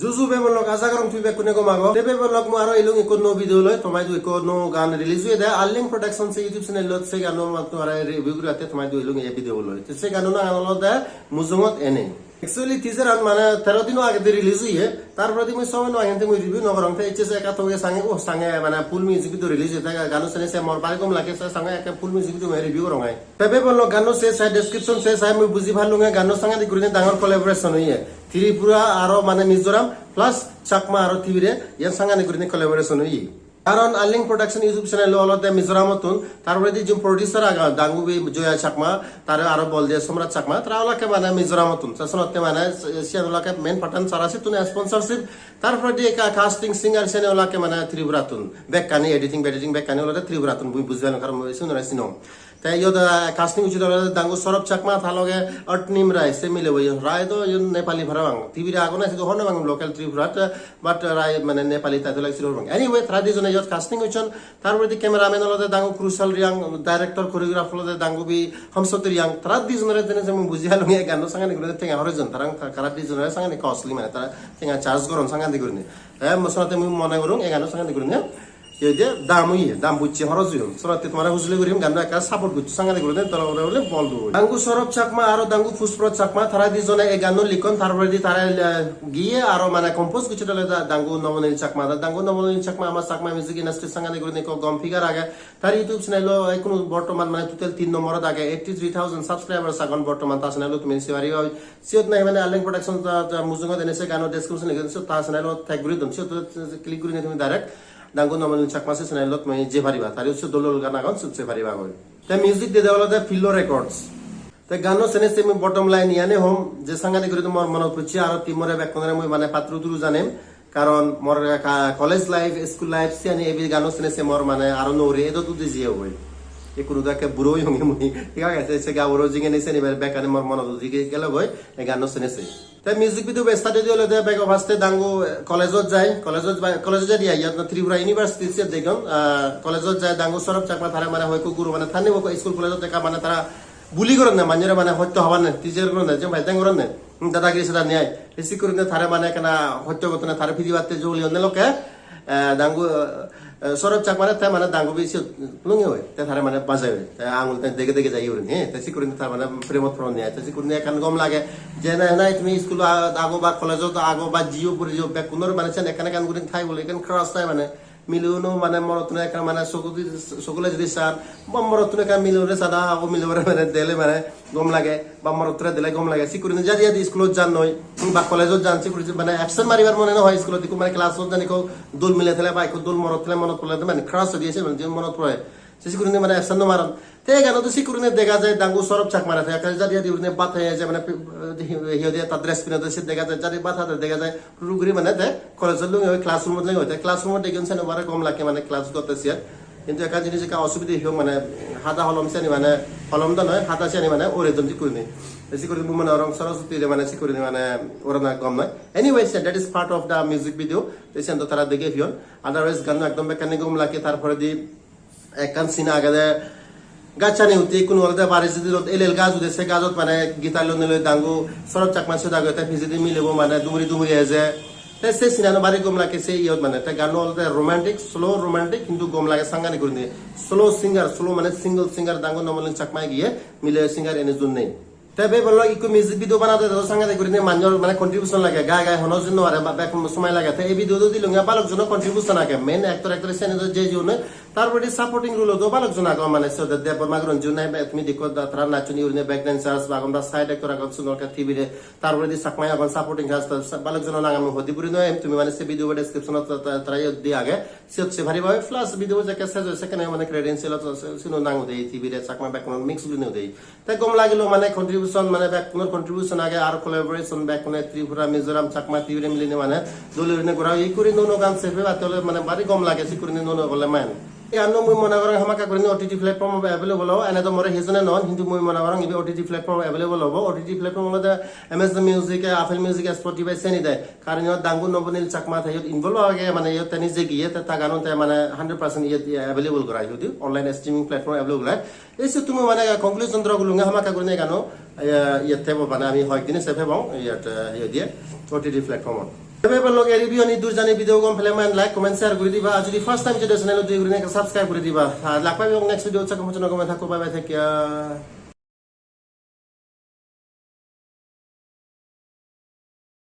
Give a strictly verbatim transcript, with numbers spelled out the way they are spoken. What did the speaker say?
Juju bebon lok, aja gorong tumi bekkune gom ago. Te bebon lok, mui aro elung ikko nuo video loi, tomaidu ikko nuo gan release oyede, Arleng Production se YouTube channel ot, se gano matto aro review guratte tomaidu elung ei video loi. Te se gano nangan olode Mujungot Enei. Actually, teaser an mane tero dino agedi release oye, tar poredi mui somoy no agente mui review no gorong, te ecche se ekka toge sange, oh, sange mane full music video release oye, te gano sene se mor bari gom lage, se sange ekka full music video mui review gorong ai. Te bebon lok, gano se sai, description se sai, mui buji parlunge gano sangadik gurinei dangor collaboration oye Tripura aro mane Mizoram plus Chakma aro Tibire, iyan sangadik gurinei collaboration oye. Karon Arleng Production YouTube channel olode Mizoramottun, tar poredi jun producer agon, Dangubi Joya Chakma, tare aro Bolde Somrat Chakma, tara olakke mane Mizoramottun. Te senotte mane siyan olakke main patan sara sittun sponsorship, tar poredi ekka casting singer siyan olakke mane Tripurattun. Bekkani editing, editing bekkani olode Tripurattun, mui buji parlung, karon mui sigunore sinong. Te iyot, ah, casting uchchede olode Dangu Saurabh Chakma, ta loge Artnim Rai, se milebo iyen. Rai do iyen Nepali parapang. Tibire agon na, sidu hobor no pang local Tripurat, but Rai mane Nepali title age sidu hobor pang. Anyway, tara dijone iyot casting uchchon. Tar poredi cameraman olode Dangu Krushal Reang, director choreograph olode Dangubi Hamsoti Reang. Tara dijonore jene je mui buji parlung, ei gano sangadik gurinei tenga horoj jon. Tara, tara dijonore sangadik costly mane, tara tenga charge goron sangadik gurinei. Te mui senotte mui mone gorong ei gano sangadik gurinei. Ei je dam oye, dam bucche horoj oyon. Senotte tomare hujuli gurim, ganno ekka support goccho, sangadik gurinei dole dale bol do. Dangu Saurabh Chakma aro Dangu Pushparoj Chakma, tara dijone ei ganno likkon, tar poredi tara, eh, giye aro mane compose gocche dole da-, Dangu Nomonil Chakma. Da-, Dangu Nomonil Chakma ama Chakma music industry sangadik gurinei ekko gom figure age. Tar YouTube channel o ekkunu bortoman mane total tin nomborot age, eighty three thousand subscribers agon bortoman ta channel o, tumi sei pariba. Siyot nahi mane Arleng Production ta, ta Mujungot Enei se gano description age, siyot ta channel o tag guri don, siyot click gurinei tumi direct Dangu Nomonil Chakma se channel ot mui jei pariba. Tare siyot dol dol gan agon, siyot sei pariba goi. Te music dede olode Pillow Records. Te gano sene se mui bottom line iyani hom, je sangadik guri mor monot pocche, aro team ore bekkunore mui mane patturu turu janem. Karon mor ka-, college life, school life siyani ebi gano sene se mor mane aro nore edo tudi jiye goi. Ekkunu do ekke buro oyonge mui. Thik age, se, se gaburo jingeni seni bekkani mor monot uji gelo goi, ei gano sene se. Te music video be start odi olode bego first e Dangu, eh, college-ot jai, college-ot jai, college-ot jai dia, iyot Tripura University siyot degon, ah, college-ot jai Dangu Saurabh Chakma tare mane hoi ekko guru mane tani ekko school college-ot ekka mane tara bully goronne, manjore mane hotto hobanne, teacher goronne, je pai deng goronne, hmm, dadagiri sadani ai. Te sik gurinei tare mane ekkana hotto gottonne, tare pidibatte joli onne lokke, eh, Dangu, eh, Saurabh Chakmare te mane Dangubi siyot lungi oi, te tare mane bajai oi, te angul te dege dege jai gurinei, he, te sik gurinei tare mane premot poron ni ai, te sik gurinei ekkan gom lage, je na, na tumi school-ot ago ba college-ot ago ba jiyo puri jiyo, bekkunor mane sen ekkan ekkan gurinei thai bole, ekkan crush thai mane, mileguno mane morottune ekkan mane sogo di-, sogole jodi san, ba morottune ekkan milegune sada ago, milegune mane dele mane gom lage, ba morottune dele gom lage, sik gurinei jadi jadi school-ot jan noi, ba college-ot jan, sik gurinei mane absent maribar mone no hoi school-ot, ikko mane class-ot jan ikko dol mile thele ba ikko dol morot thele monot pole mane crush oi diye se mane monot pore. Se sik gurinei mane absent no maron. Te ei ganot do sik gurinei dega jai Dangu Saurabh Chakmare, te ekka jadi jadi gurinei bhat hei je mane pi-, hi, hi hoide ta dress pinode se dega jai, jadi bhat hade dega jai, puro guri mane te college-ot lungi oi classroom-ot lungi oi, te classroom-ot degon seno bare gom lage mane class gotte siyot. Hintu ekkan jinis ekka osubide hi mane hada holom siyani mane holom do noi, hada siyani mane ure don sik gurinei. Te sik gurinei mui mone gorong Saraswati re mane sik gurinei mane urana gom noi. Anyway, so that is part of the music video. Te siyan do tara dege piyon. Otherwise, ganno ekdom bekkani gom lage, tar poredi ekkan scene agede, gachchani utte ikkunu olode bari judi rot el el gaj ude, se gajot mane guitar loi loi Dangu Saurabh Chakma siyot agede, te pijedi milebo mane dumuri dumuri eje. Te se scene-ano bari gom lage se iyot mane. Te ganno olode romantic, slow romantic, hintu gom lage sangadik gurinei. Solo singer, solo mane single singer Dangu Nomonil Chakma giye, mile singer ene jun nei. Te bebon lok ikko music video banade do sangadik gurinei manjor mane contribution lage, gai gai hono jin no pare, ba bek somoi lage. Te ei video do dilunge balok jono contribution age, main actor actress sene do je jiyone, tar poredi supporting role do balok jon agon, mane siyot Debbarma guron jiyone, tumi dekko da tara nachchuni gurinei, back dancers ba agon, da side actor agon, Sunor K T V re, tar poredi Chakma agon supporting cast, balok jono nang ami hodi puri no em, tumi mane se video description ot ta-, ta-, tara iyot di age, siyot se pariba, plus video jekke ses oi sekkene mane credential ot sino nang ode, T V re Chakma bekkun mix gurinei ode. Te gom lagilo mane contribution, mane bekkunor contribution age, aro collaboration bekkune Tripura, Mizoram, Chakma, Tibire milinei mane dole gurinei gora oye. Ikkuri nuo nuo gan se pebatte ole mane bari gom lage, sik gurinei nuo nuo gole mane. Ei ganno mui mone gorong hamakkai gurinei O T T platform available obo, ene do more hijeni no hon, hintu mui mone gorong ibe O T T platform available obo. O T T platform olode Amazon Music, Apple Music, Spotify seni de. Karon iyot Dangu Nomonil Chakma te iyot involve age, mane iyot te nije giye te ta ganun te mane hundred percent iyot available gora oye, online streaming platform available gora. Ei se tumi mane conclusion draw gulunge hamakkai gurinei gano, eh, iyot thebo mane ami hoyek din se thebong, iyot, eh, iyot diye, O T T platform-ot. Tebe bolo review ani dur jani video gom pele man like, comment, share guri diba. Ar jodi first time jodi channel ot guri ne subscribe guri diba. Ar lak paibo next video, sakko mojono gome thakko, bye bye, take care.